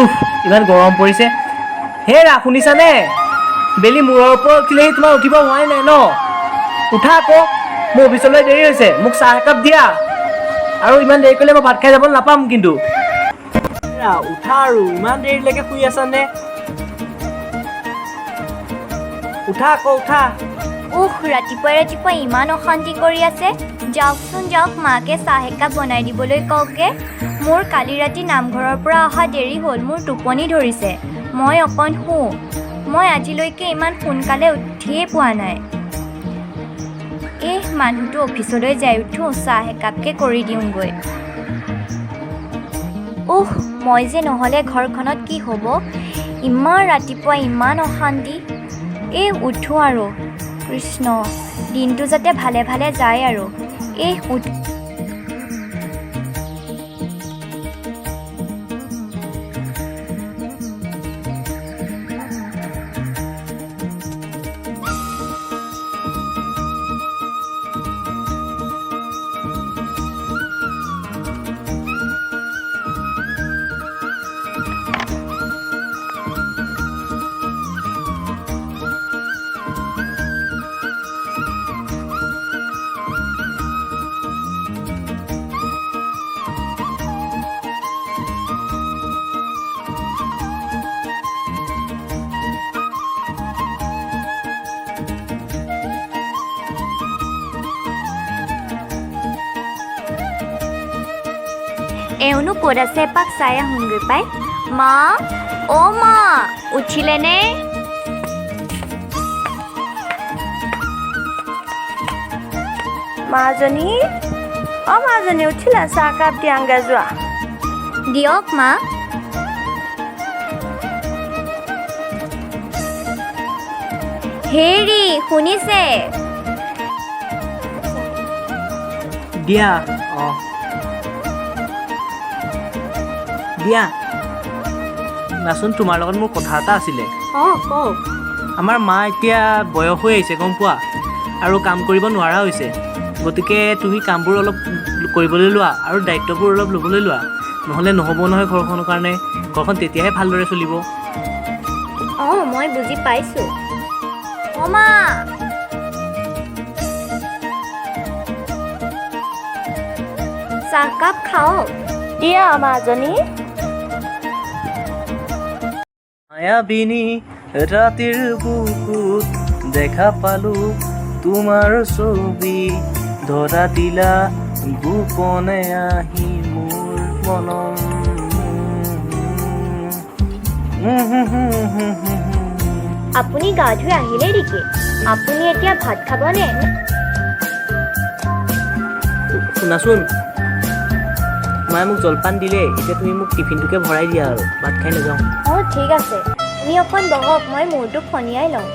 উফ, ইমান গৰম পৰিছে। হেৰা, শুনিছানে? বেলি মূৰৰ ওপৰত উঠিলেহি, তোমাৰ উঠিব হোৱাই নাই ন? উঠা আকৌ, মোৰ অফিচলৈ দেৰি হৈছে। মোক চাহ একাপ দিয়া আৰু ইমান দেৰি কৰিলে মই ভাত খাই যাব নাপাম কিন্তু। হেৰা, উঠা আৰু, ইমান দেৰিলৈকে শুই আছানে? উঠা আকৌ, উঠা। উহ, ৰাতিপুৱাই ৰাতিপুৱাই ইমান অশান্তি কৰি আছে। যাওকচোন যাওক, মাকে চাহ একাপ বনাই দিবলৈ কওকগে। মোৰ কালি ৰাতি নামঘৰৰ পৰা অহা দেৰি হ'ল, মোৰ টোপনি ধৰিছে, মই অকণ শুওঁ। মই আজিলৈকে ইমান সোনকালে উঠিয়ে পোৱা নাই। এহ, মানুহটো অফিচলৈ যাই উঠোঁ, চাহ একাপকে কৰি দিওঁগৈ। উহ, মই যে নহ'লে ঘৰখনত কি হ'ব! ইমান ৰাতিপুৱা ইমান অশান্তি। এই উঠোঁ আৰু, কৃষ্ণ, দিনটো যাতে ভালে ভালে যায় আৰু। এই উঠ। এওঁনো ক'ত আছে, এপাক চাই আহোঁগৈ পাই। মা, অ' মা, উঠিলেনে? মাজনী, অ মাজনী, উঠিলা? চাহকাপ দিয়াংগে যোৱা। দিয়ক মা। হেৰি, শুনিছে? দিয়া। অঁ, দিয়া। শুনাচোন, তোমাৰ লগত মোৰ কথা এটা আছিলে। অঁ, কওক। আমাৰ মা এতিয়া বয়স হৈ আহিছে, গম পোৱা, আৰু কাম কৰিব নোৱাৰা হৈছে। গতিকে তুমি কামবোৰ অলপ কৰিবলৈ লোৱা আৰু দায়িত্ববোৰ অলপ ল'বলৈ লোৱা। নহ'লে নহ'ব নহয় ঘৰখনৰ কাৰণে। ঘৰখন তেতিয়াহে ভালদৰে চলিব। অঁ, মই বুজি পাইছোঁ। অ' মা, চাহকাপ খাওক। দিয়া মাজনী। মায়াবিনী ৰাতিৰ বুকুত দেখা পালো তোমাৰ ছবি, ধৰা দিলা গোপনে আহি মোৰ মনত। আপুনি গা ধুই আহিলেই নেকি? আপুনি এতিয়া ভাত খাবনে? শুনাচোন, মায়ে মোক জলপান দিলে, এতিয়া তুমি মোক টিফিনটোকে ভৰাই দিয়া আৰু ভাত খাই নাযাওঁ। অঁ, ঠিক আছে, আপুনি অকণ বহক, মই মূৰটো ফণিয়াই লওঁ।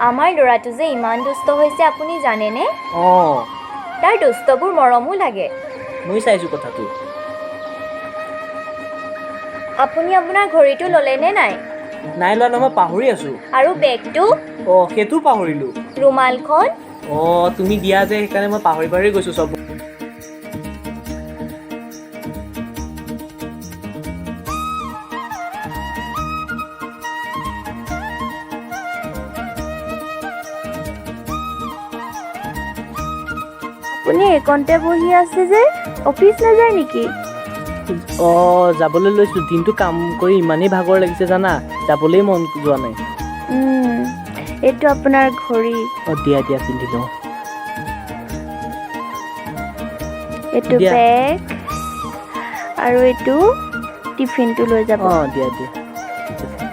আমাৰ ল'ৰাটো যে ইমান দুষ্ট হৈছে, আপুনি জানেনে? অঁ। তাৰ দুষ্টবোৰ মৰমো লাগে। ময়ো চাইছোঁ কথাটো। আপুনি আপোনাৰ ঘড়ীটো ল'লেনে নাই? নাই লোৱা নহয়, মই পাহৰি আছোঁ। আৰু বেগটো? অঁ, সেইটোও পাহৰিলোঁ। ৰুমালখন? অঁ, তুমি দিয়া যে, সেইকাৰণে মই পাহৰি পাহৰি গৈছোঁ চব। আপুনি এইকণতে বহি আছে যে, অফিচ নাযায় নেকি? অঁ, যাবলৈ লৈছোঁ। দিনটো কাম কৰি ইমানেই ভাগৰ লাগিছে জানা, যাবলৈই মন যোৱা নাই। এইটো আপোনাৰ ঘড়ী। অঁ, দিয়া দিয়া, পিন্ধি লওঁ। এইটো দিয়া। বেগ আৰু এইটো টিফিনটো লৈ যাব। অঁ, দিয়া দিয়া, ঠিক আছে,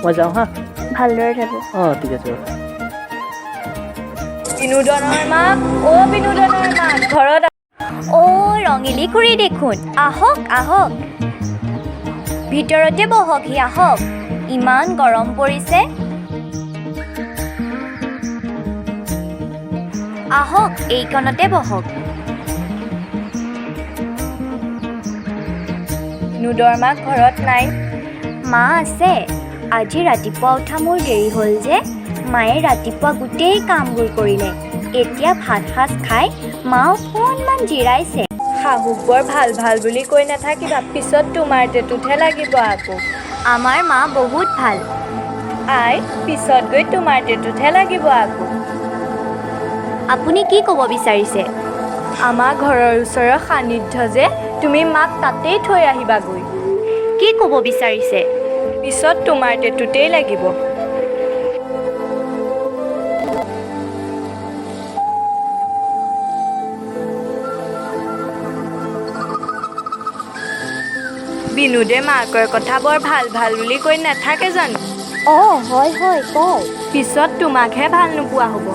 মই যাওঁ হা। ভালদৰে যাব। অঁ, ঠিক আছে বাৰু। বিনোদনৰ মাক, অ' বিনোদনৰ মাক ঘৰত? অ' ৰঙিলী খুৰী দেখোন, আহক আহক, ভিতৰতে বহকহি, আহক। ইমান গৰম পৰিছে, আহক, এইকণতে বহক। বিনোদৰ মাক ঘৰত নাই? মা আছে। আজি ৰাতিপুৱা উঠা মোৰ দেৰি হ'ল যে, মায়ে ৰাতিপুৱা গোটেই কামবোৰ কৰিলে। এতিয়া ভাত সাজ খাই মা অকণমান জিৰাইছে। শাহুক বৰ ভাল ভাল বুলি কৈ নাথাকিবা, পিছত তোমাৰ টেটুতহে লাগিব আকৌ। আমাৰ মা বহুত ভাল। আই, পিছত গৈ তোমাৰ টেটুতহে লাগিব আকৌ। আপুনি কি ক'ব বিচাৰিছে? আমাৰ ঘৰৰ ওচৰৰ সান্নিধ্য যে, তুমি মাক তাতেই থৈ আহিবাগৈ। কি ক'ব বিচাৰিছে? পিছত তোমাৰ টেটুতেই লাগিব। বিনোদে মাকৰ কথা বৰ ভাল ভাল বুলি কৈ নাথাকে জানো? অঁ, হয় হয়, কওঁ। পিছত তোমাকহে ভাল নোপোৱা হ'ব।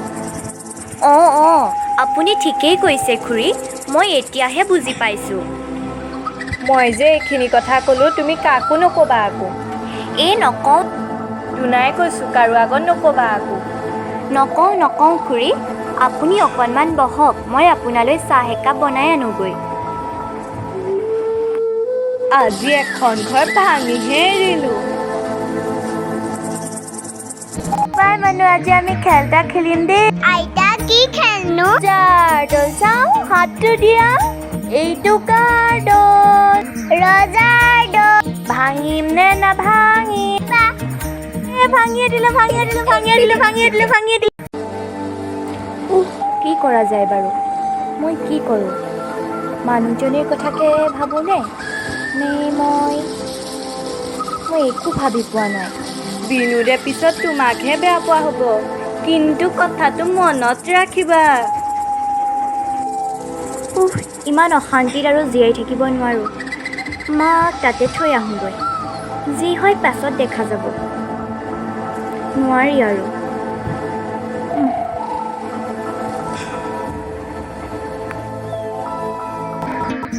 অঁ অঁ, আপুনি ঠিকেই কৈছে খুৰী, মই এতিয়াহে বুজি পাইছোঁ। মই যে এইখিনি কথা ক'লোঁ, তুমি কাকো নক'বা আকৌ। এই নকওঁ। দুনাই কৈছোঁ, কাৰো আগত নক'বা আকৌ। নকওঁ নকওঁ খুৰী, আপুনি অকণমান বহক, মই আপোনালৈ চাহ একাপ বনাই আনোগৈ। আজি এখন ঘৰ ভাঙিহে এৰিলোঁ। পাই মানুহ, আজি আমি খেল এটা খেলিম দেই। আইতা, কি খেলনো? যাৰ দল চাওঁ, হাতটো দিয়া। এইটো কাৰ দল? ৰজাৰ দল। ভাঙিম নে নাভাঙিম? এ, ভাঙিয়ে দিলো, ভাঙিয়ে দিলো, ভাঙিয়ে দিলো, ভাঙিয়ে দিলো, ভাঙিয়ে দিলো। উহ, কি কৰা যায় বাৰু? মই কি কৰোঁ? মানুহজনীৰ কথাকে ভাবোনে নে মই একো ভাবি পোৱা নাই। বিনোদে পিছত তোমাকহে বেয়া পোৱা হ'ব, কিন্তু কথাটো মনত ৰাখিবা। উহ, ইমান অশান্তিত আৰু জীয়াই থাকিব নোৱাৰোঁ। মাক তাতে থৈ আহোঁগৈ, যি হয় পাছত দেখা যাব। নোৱাৰি আৰু।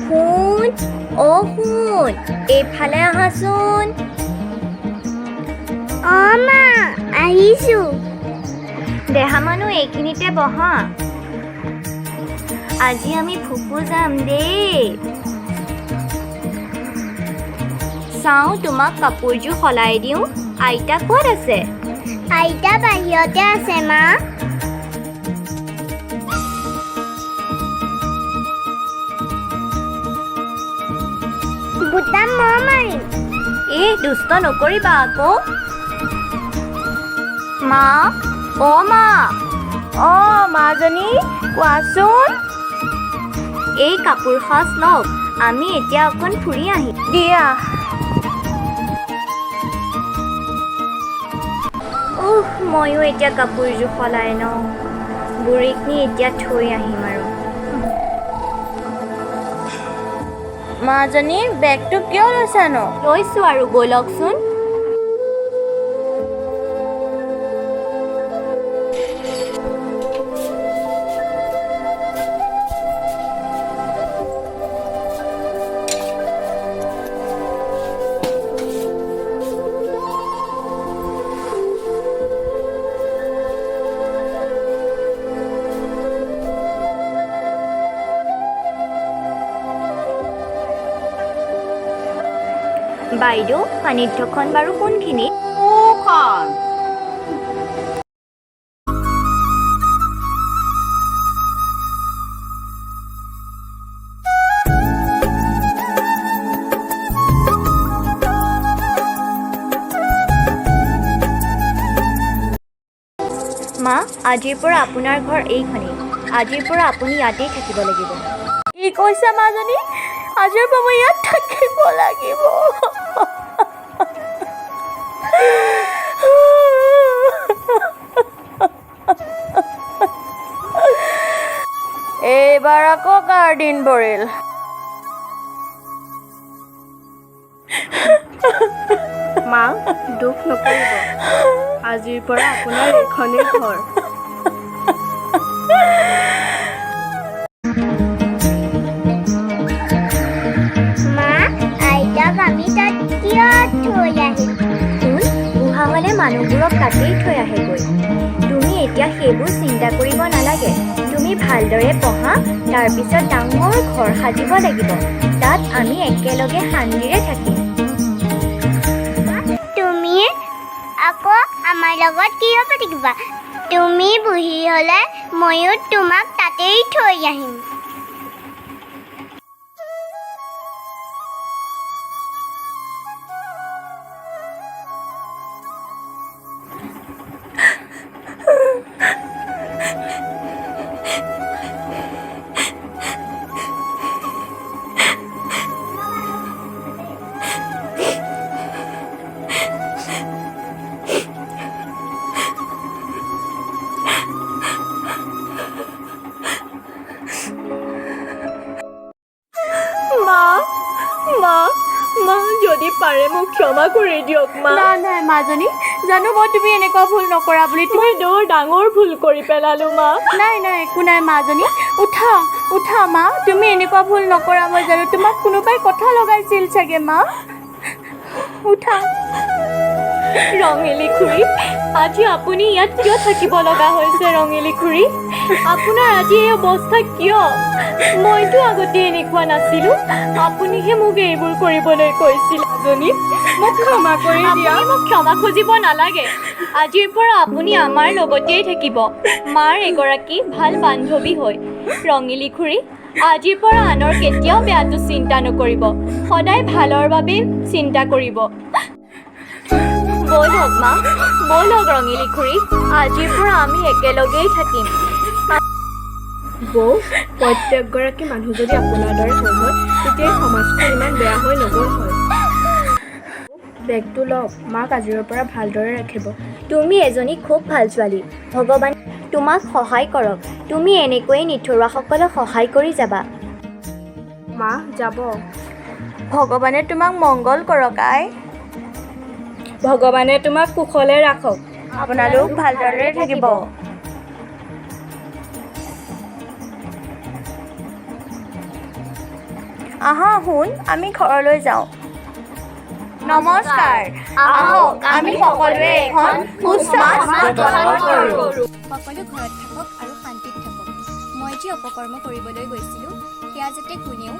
সোণ, অ' সোণ, এইফালে আহাচোন। অ মা, আহিছো। দেহা মানুহ, এইখিনিতে বহা। আজি আমি ফুফু যাম দেই। চাওঁ, তোমাক কাপোৰযোৰ সলাই দিওঁ। আইতা ক'ত আছে? আইতা বাহিৰতে আছে মা। বুটাম মই মাৰিম। এই দুষ্ট নকৰিবা আকৌ। মা, অ' মা। অ মাজনী, কোৱাচোন। এই কাপোৰ সাজ লওক, আমি এতিয়া অকণ ফুৰি আহিম। দিয়া। উহ, ময়ো এতিয়া কাপোৰযোৰ সলাই লওঁ। বুঢ়ীক নি এতিয়া থৈ আহিম আৰু। মাজনী, বেগটো কিয় লৈছানো? লৈছোঁ আৰু, ব'লকচোন। বাইদেউ, সান্নিধ্যখন বাৰু কোনখিনি? কোখন? মা, আজিৰ পৰা আপোনাৰ ঘৰ এইখনেই। আজিৰ পৰা আপুনি ইয়াতেই থাকিব লাগিব। কি কৈছা মাজনী? আজিৰ পৰা মই ইয়াত থাকিব লাগিব? এইবাৰ আকৌ কাৰ দিন পৰিল? মা, দুখ নকৰিব, আজিৰ পৰা আপোনাৰ এইখনেই ঘৰ। মা, আইতাক আমি তাত কিয় থৈ আহিম? শুন, বুঢ়া হ'লে মানুহবোৰক তাতেই থৈ আহেগৈ। তুমি এতিয়া সেইবোৰ চিন্তা কৰিব নালাগে। তুমি ভালদৰে পঢ়া, তাৰপিছত ডাঙৰ ঘৰ সাজিব লাগিব। তাত আমি একেলগে শান্তিৰে থাকিম। তুমি লগত কিয় পাতিবা? তুমি বুঢ়ী হ'লে ময়ো তোমাক তাতেই থৈ আহিম। মা, মা, মা, যদি পাৰে মোক ক্ষমা কৰি দিয়ক মা। নাই নাই মাজনী, জানো মই তুমি এনেকুৱা ভুল নকৰা বুলি। তুমি মই বৰ ডাঙৰ ভুল কৰি পেলালো মা। নাই নাই, একো নাই মাজনী, উঠা উঠা মা, তুমি এনেকুৱা ভুল নকৰা মই জানো। তোমাক কোনোবাই কথা লগাইছিল চাগে মা, উঠা। ৰঙিলী খুৰী, আজি আপুনি ইয়াত কিয় থাকিব লগা হৈছে? ৰঙিলী খুৰী, আপোনাৰ আজি এই অৱস্থা কিয়? মইতো আগতে এনেকুৱা নাছিলোঁ, আপুনিহে মোক এইবোৰ কৰিবলৈ কৈছিল। মাজনী, মোক ক্ষমা কৰি দিয়া। আপুনি মোক ক্ষমা খুজিব নালাগে। আজিৰ পৰা আপুনি আমাৰ লগতেই থাকিব, মাৰ এগৰাকী ভাল বান্ধৱী হৈ। ৰঙিলী খুৰী, আজিৰ পৰা আনৰ কেতিয়াও বেয়াটো চিন্তা নকৰিব, সদায় ভালৰ বাবেই চিন্তা কৰিব। ব'লক মা, ব'লক ৰঙিলী খুৰী, আজিৰ পৰা আমি একেলগেই থাকিম। বৌ, প্ৰত্যেকগৰাকী মানুহ যদি আপোনাৰ দৰে হ'ল হয়, তেতিয়া এই সমাজখন ইমান বেয়া হৈ নগ'ল হয়। বেগটো লওক, মাক আজিৰ পৰা ভালদৰে ৰাখিব। তুমি এজনী খুব ভাল ছোৱালী, ভগৱানে তোমাক সহায় কৰক। তুমি এনেকৈয়ে নিথৰুৱাসকলক সহায় কৰি যাবা। মা যাব। ভগৱানে তোমাক মংগল কৰক আই। ভগৱানে তোমাক কুশলে ৰাখক। আপোনালোক ভালদৰে থাকিব। আহা সোণ, আমি ঘৰলৈ যাওঁ। নমস্কাৰ। আহক আমি সকলোৱে এখন সুস্থ সমাজ গঠন কৰোঁ। সকলো ঘৰত থাকক আৰু শান্তিত থাকক। মই যি অপকৰ্ম কৰিবলৈ গৈছিলোঁ, সেয়া যাতে কোনেও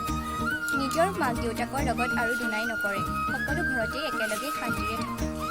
নিজৰ মাক দেউতাকৰ লগত আৰু দুনাই নকৰে। সকলো ঘৰতেই একেলগে শান্তিৰে থাকক।